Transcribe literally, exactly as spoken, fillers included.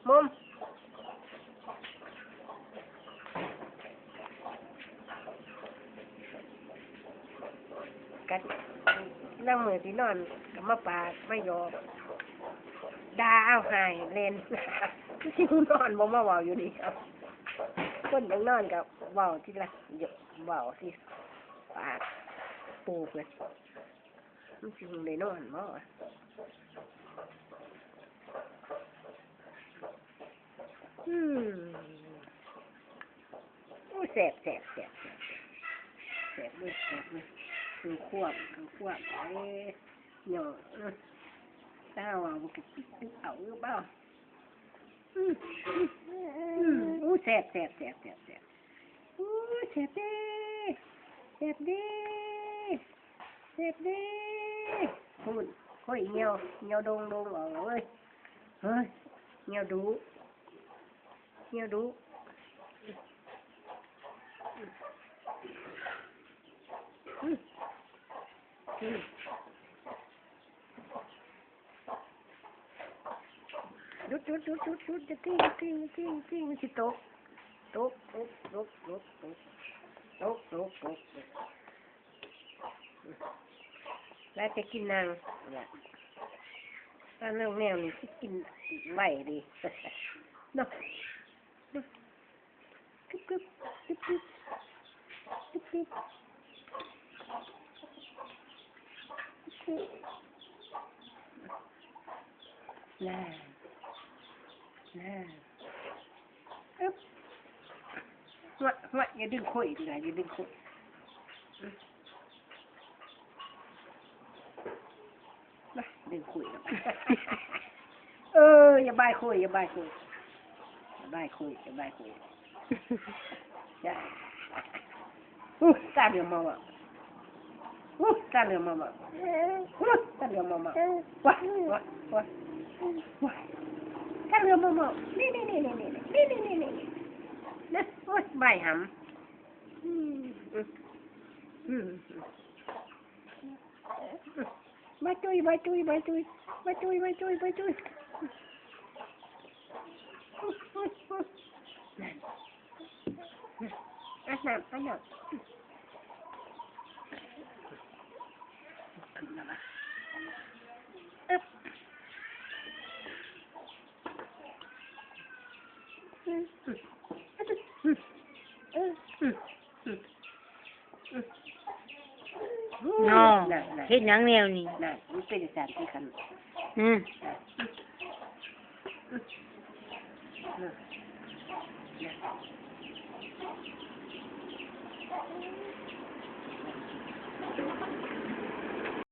มุม กัด ลางมื้อสินอนก็มาปากมาหยอก ด่าเอาหายเล่น สินอนบ่มาเว้าอยู่นี่ครับ คนอยากนอนก็เว้าทีละ เว้าสิ ปากปูเพิ่น มันสิได้นอนบ่วะ อืม โอ้ย แซ่บ แซ่บ แซ่บ แซ่บ แซ่บเว้ย แซ่บเว้ย คือควบ คือควบ เอ้ย เนาะ อืม ถ้าว่ามันก็ตึ๊บตึ๊บเอาหรือเปล่า อืม อืม อืม อู้ แซ่บ แซ่บ แซ่บ แซ่บ แซ่บ อู้ แซ่บเด้ แซ่บเด้ แซ่บเด้ พูด โอ้ย เหี่ยว เหี่ยวดงดงออกแล้วเว้ย เฮ้ย เหี่ยวดุ เหี่ยวดุ อืม อืม หยุด หยุด หยุด หยุด หยุด อย่าทิ้ง อย่าทิ้ง อย่าทิ้ง อย่าทิ้ง มันสิตก ตก ตก ตก ตก ตก ตก ตก ตก แล้วจะกินนางเนี่ย ถ้าเรื่องแนวนี้สิกินไหวดี เนาะ เนาะ กึบกึบ กึบกึบ กึบกึบ น่า น่า อึ๊บ หัว หัว อย่าดึงคุยดีกว่า อย่าดึงคุย อืม มา ดึงคุยแล้ว เออ อย่าบายคุย อย่าบายคุย อย่าบายคุย อย่าบายคุย อย่า อู้ ตาเหลืองมองอ่ะ อู้ ตาเหลืองมองอ่ะ อู้ ตาเหลืองมองอ่ะ ว้า ว้า ว้า ว้า ตาเหลืองมองอ่ะ นี่ นี่ นี่ นะ โอ๊ย บายหำ อืม อืม อืม มาจุย มาจุย มาจุย มาจุย มาจุย มาจุย นั่น นั่น อ่ะ น้ำ อ่ะ น้ำ ขึ้นแล้วนะ อึ๊บ อืม อืม อืม อืม อืม อืม อืม เนาะ น่ะ น่ะ เฮ็ดหยังแนวนี้ น่ะ มันเป็นจังซั่นคือกัน อืม น่ะ อืม น่ะ น่ะ